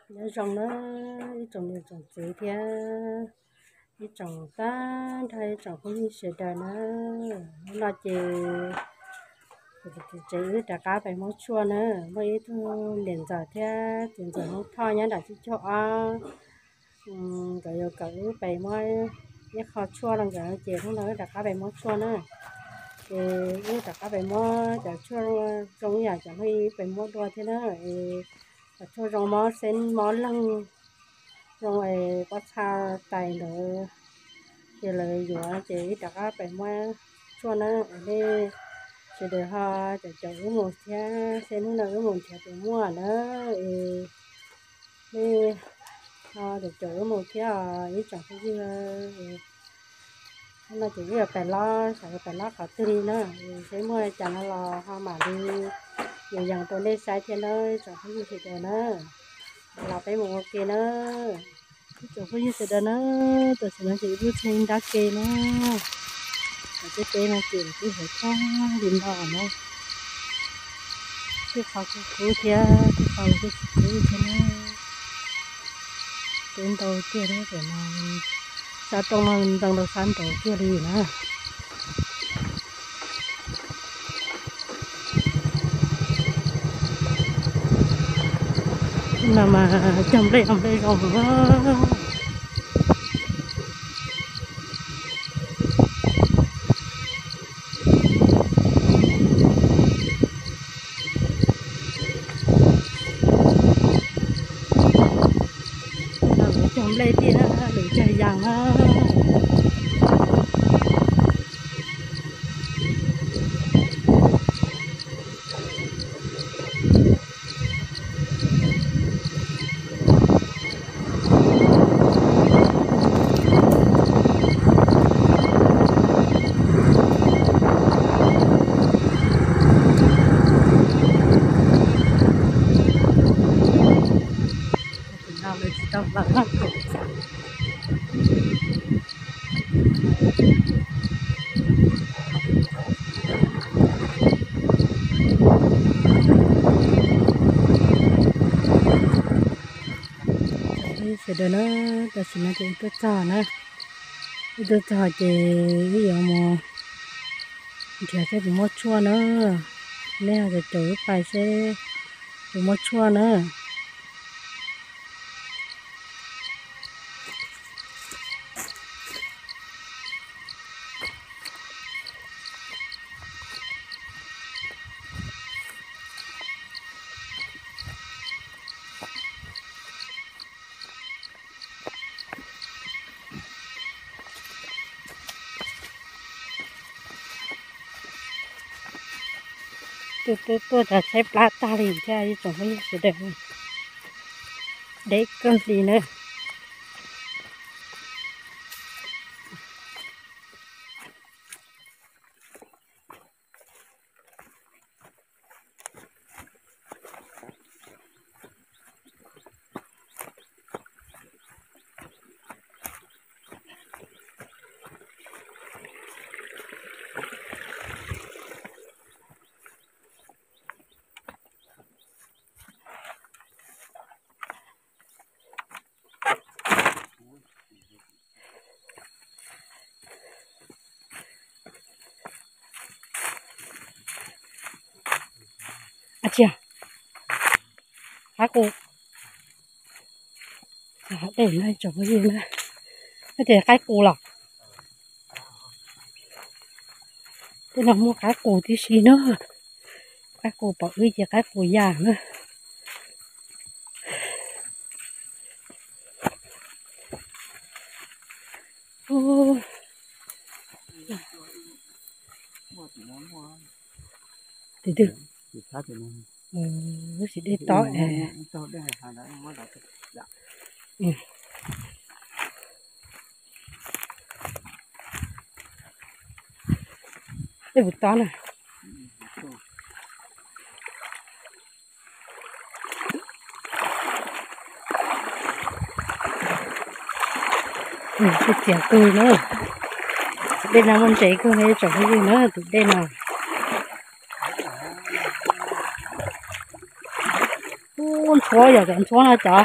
Nyob zoo na ib tsoom niam tsoom txiv thiab ib tsoom tag nrho ib tsoom phooj ywg sawv daws na. Hnub no ces kuv tus txiv tsev wb rov qab pem muab tshuaj na. Muaj ib tug niam ntxawm thiab txiv ntxawm Hmoob Thoj nyob nram Tsib Caug Ob, nkawd yuav kom wb pem muab ib qho tshuaj rau nkawd ces hnub no wb rov qab pem muab tshuaj na. Ces wb rov qab pem muab cov tshuaj zoo ib yam cov hnub ib pem muab dua thiab na. Cov tshuaj zoo mob xeeb mob leeg, zoo es pob txha tais ntawd, ces lawv yuav ces wb rov qab pem muab tshuaj na. Nej sawv daws ho caum caum wb mus thiab seb hnub no wb mus nrhiav puas muaj na. Es nej ho caum caum wb mus thiab os ib tsoom phooj ywg. Hnub no ces wb yuav pem lob, xyov yuav pem lob qhov twg li na. Seb muaj cas no los ho mam li mus yees rau nej saib thiab na ib tsoom phooj ywg sawv daws na. Los peb mus ua ke na. Ib tsoom phooj ywg sawv daws na, tam sim no ces wb twb txog nrab ke na. Cov teb teb no ces twb hauv tag li no na. Tej qhov kuj kub thiab tej qhov kuj tsis kub thiab na. Teb ntau tiag na, tam no sab roob no ntxeev rau sab nraud tiag li na. No mas cog nplej, cog nplej zoo. Cog nplej tiag, lwm cag yas na. Sawv daws na, tam sim no ces wb tuaj txog na, wb tuaj txog ces wb yuav mus nrhiav seb puas muaj tshuaj na. Nej ho caum wb pais seb puas muaj tshuaj na. Tuaj tuaj tuaj tshaib plab tag li thiab ib tsoom phooj ywg sawv daws, deb kawg li na. Cia, qaib qus. Dej no tsoom phooj ywg na, no ces qaib qus los. Tej no muaj qaib qus tib si na. Qaib qus pom wb ces qaib qus yam na. Tim twg? Lub tsis dej tob es. Dej puas tob na? Txias kawg na. Tus dej no muaj ntses kawg na tsoom phooj ywg na, tus dej no. Ub, ntxhuav yom, cov ntxhuav no cov.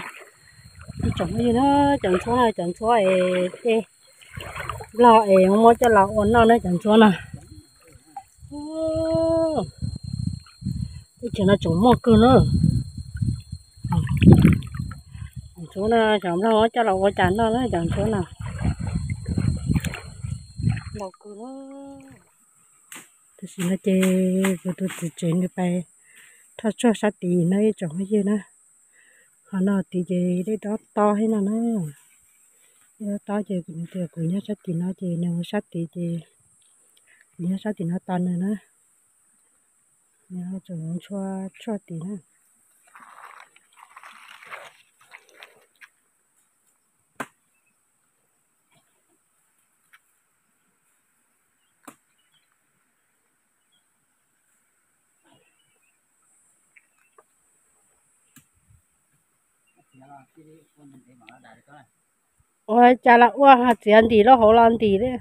Ib tsoom phooj ywg na, cov ntxhuab no, cov ntxhuab es tej nplog es muab coj los ua noj na, cov ntxhuab no. Teb chaws no tseem muaj kawg na. Cov ntxhuab no cov nplog muab coj los ua cas noj na, cov ntxhuab no. Ntau kawg na. Tam sim no ces kuv tus txiv tsev nws pais thauj tshuaj sab tid na ib tsoom phooj ywg na. Qhov no tid ces dej tob tob thiab no na. Dej tob tob ces kuv tias kuv nyob sab tid no ces nws mus sab tid ces kuv nyob sab tim no tos nws na. Nws ho tseem mus tshuaj tshuaj tid na. Ua cas los ua ho txiav ntim lub hauv los ntim li.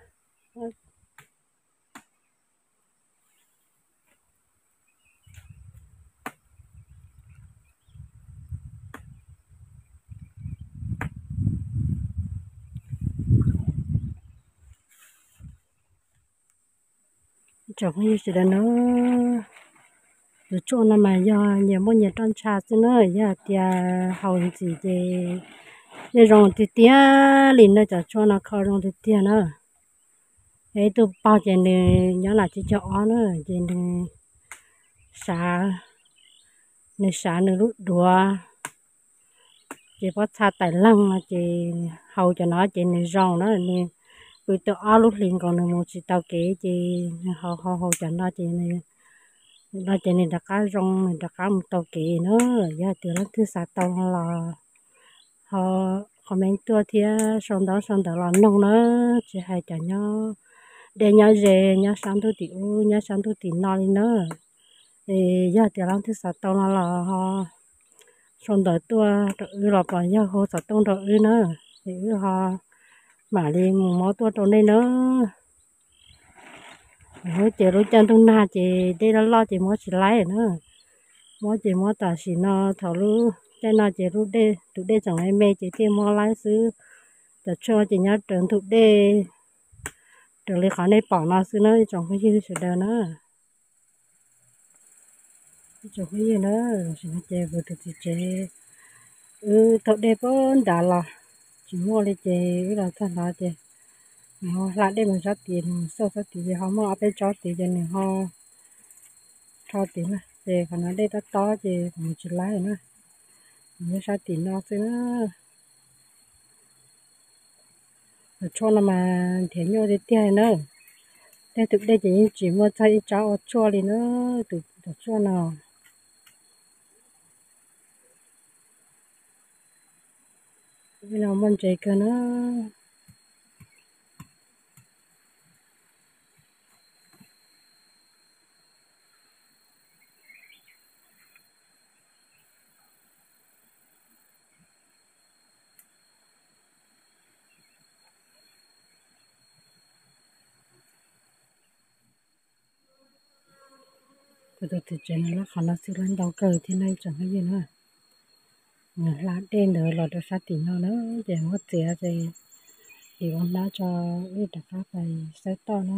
Tsoom phooj ywg sawv daws na, tus tshuaj no mas yog nyias muaj nyias roj ntsha xwb na, yog hais tias haus ntxim ces yeej zoo tiag tiag li na, cov tshuaj no kho zoo tiag tiag na. Es ib tug pog ces nws nyob nram tsib caug ob na, ces nws sav, nws sav nws lub duav, ces pob txha tais leeg no ces haus cov no ces nws zoo na, nws pw tau ob lub hlis nkaus nws mus tsis tau kev ces nws haus haus haus cov no ces nws, no ces nws rov qab zoo, nws rov qab mus tau kev na. Yog tias leej twg xav tau no los ho comment tuaj thiab sau ntaub sau ntawv los noog na, tsis hais cov nyob deb nyob ze, nyob sab ntuj tim ub nyob sab ntuj tim no li na. Es yog tias leej twg xav tau no los ho sau ntawv tuaj rau wb los pom yog hu xov tooj rau wb na, es wb ho mam li mus muab tuaj rau nej na. Hnub ces lub caij ntuj nag ces dej loj loj ces muab tsis laib na, muab ces muab tam sim no thaum lub caij no ces lub dej, tus dej tseem me me ces thiaj muab laib xwb. Cov tshuaj ces nyob raws ntug dej, raws li qhov nej pom no xwb na ib tsoom phooj ywg sawv daws na. Ib tsoom phooj ywg na, tam sim no ces kuv tus txiv tsev wb taug dej puag nrad los tsis muaj li ces wb los txog no ces nws ho hla dej mus sab tid, nws xauj sab tid ces ho muaj ob peb tsob tid ces nws ho rho tid na, ces qhov no dej tob tob ces kuv mus tsis laib na, nws nyob sab tim no xwb na. Cov tshuaj no mas nrhiav nyuaj tiag tiag na, tej tus dej ces yeej tsis muaj txog ib tsob ua tshuaj li na, tus cov tshuaj no. Muaj ntses kawg na. Kuv tus txiv tsev nws lab qhov no xwb lab ntau kawg thiab nej tsoom phooj ywg na. Nws hla dej ntawd los rau sab tim no na, ces muab txiav ces tiv ua hnab tso wb rov qab pais saib toj na.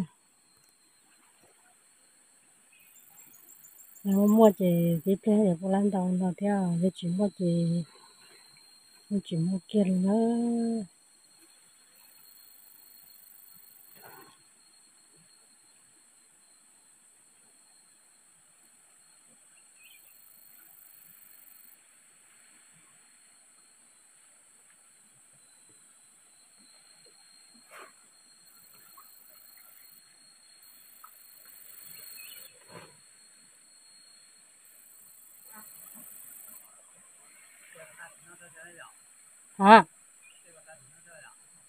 Yog muaj muaj ces tib pliag yuav kuj lab ntau no thiab, yog tsis muaj ces yeej tsis muaj kiag li na.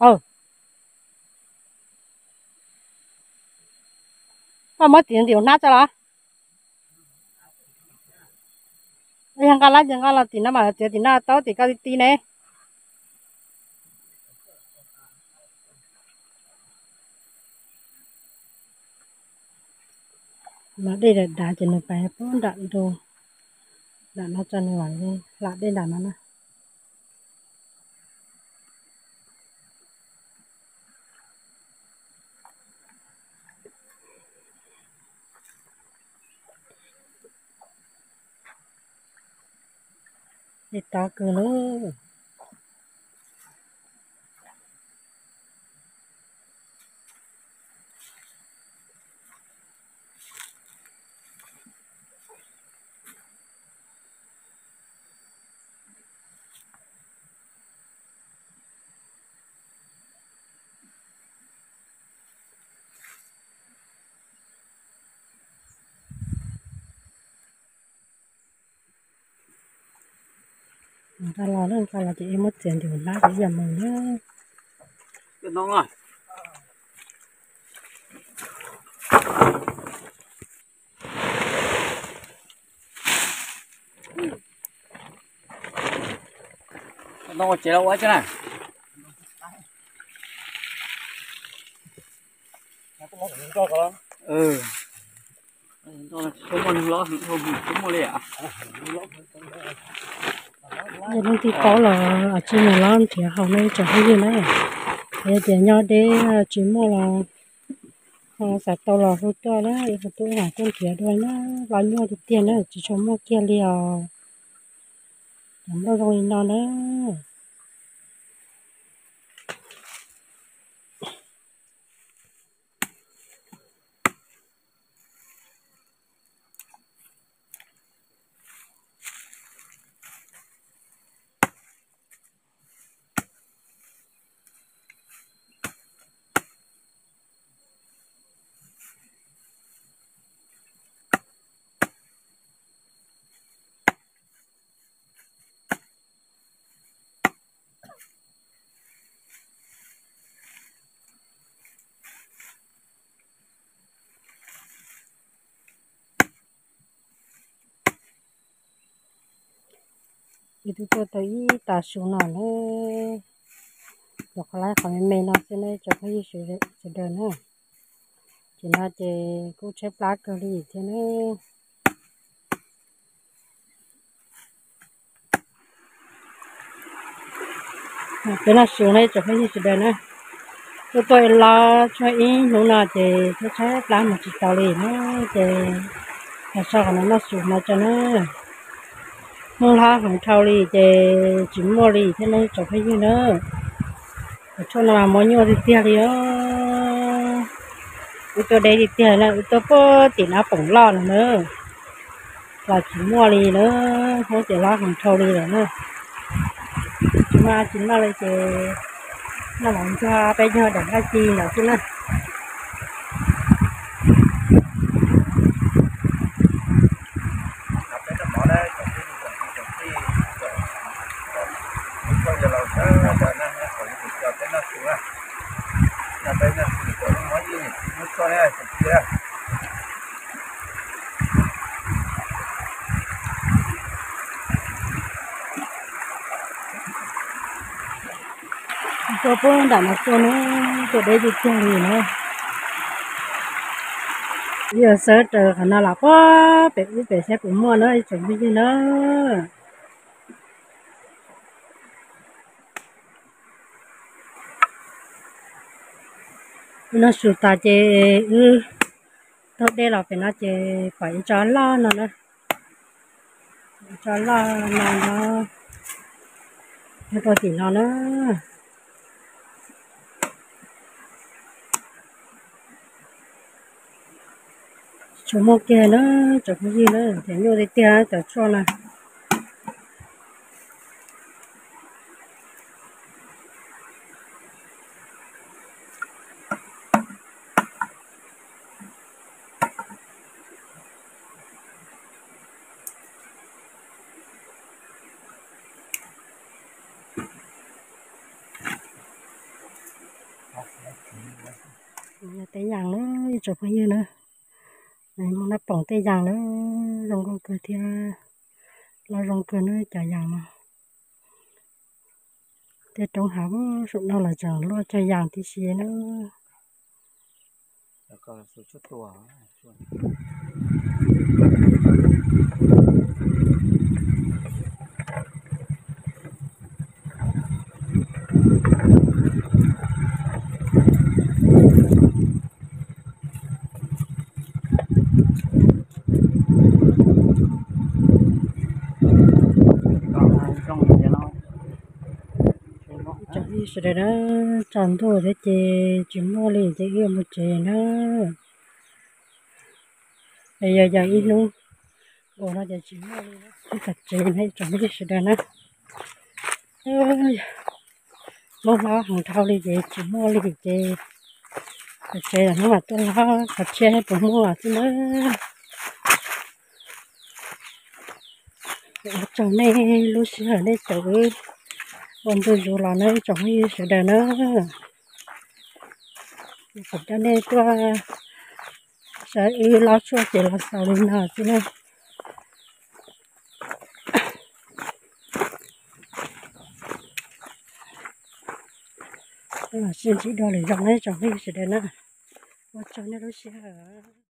Hov, koj muab tim ntim hnab tso los. Yog nqa lab ces nqa los tim no mas txiav tim no tau tim koj ti ti ne. Los dej dav dav ces nws pais pub nram ntug, nram no tso nws mam li hla dej nram no na. Tov kawg lauj. Nqa los, nqa los ces muab txiav ntim hlab ces yam mus na. Yog leej twg paub los tsis mus los nrhiav haus no tsoom phooj ywg na. Yog tias nyob deb tsis muaj los ho xav tau los hu tuaj na, hu tuaj mam tuaj nrhiav dua na. Los nyuaj tiag tiag na, tsis tshua muaj kiag li os. Cov nplooj zoo li no na. Ib tug tuaj tau ib tag su no na, los qhov laib qhov me me no xwb na tsoom phooj ywg sawv daws na. Ces no ces kuj tshaib plab kawg li thiab na. Peb noj su na tsoom phooj ywg sawv daws na. Tuaj tuaj los tshuav ib hnub no ces tshaib tshaib plab mus tsis tau li na, ces los so qhov no noj su no tso na. Hmoob hlob heev dhau li ces tsis muaj li thiab na tsoom phooj ywg na. Cov tshuaj no mas muaj nyuaj tiag tiag li os. Wb tuaj deb tiag tiag na, wb tuaj puag tim no Poom Loj no na, los tsis muaj li na. Hmoob ces hlob heev dhau li lawm na. Tsis muaj dab tsi noj li ces noj los nrog peb yog dam dab tsi ntawd xwb na. Tuaj puag nram no tuaj na, tuaj deb tiag tiag li na. Wb yuav xawb raws qhov no los puag pem ub pem saib puas muaj na ib tsoom phooj ywg na. Wb noj su tas ces wb taug dej los pem no ces pom ib tsob loj no na. Ib tsob loj no no, nyob rau tim no na. Tsis muaj kiag na, tsoom phooj ywg na, ces nyuaj tiag tiag cov tshuaj na. Yog tej yas na, ib tsoom phooj ywg na, muaj nab poom tej yas na, zoo nkauj kawg thiab, los zoo kawg na cov yas no. Tej roob hav saum no los tseem luaj cog yas tib si na. Sawv daws na, tsaus ntuj thiab ces tsis muaj li ces wb mus tsev na. Es yog yog ib hnub nkaus no ces tsis muaj li, wb mus tsev na tsoom phooj ywg sawv daws na. Muab hlob heev dhau li ces tsis muaj li ces mus tsev, hnub mam tuaj hlob qhov tshiab thiab puas muaj xwb na. Ua tsaug nej lub sij hawm nej caum wb ua ntu zus los na tsoom phooj ywg sawv daws na. Kuv coj nej tuaj saib wb lob tshuaj ces los xaus li no xwb na. Sib ntsib dua lwm zaus na tsoom phooj ywg sawv daws na. Ua tsaug nej lub sij hawm.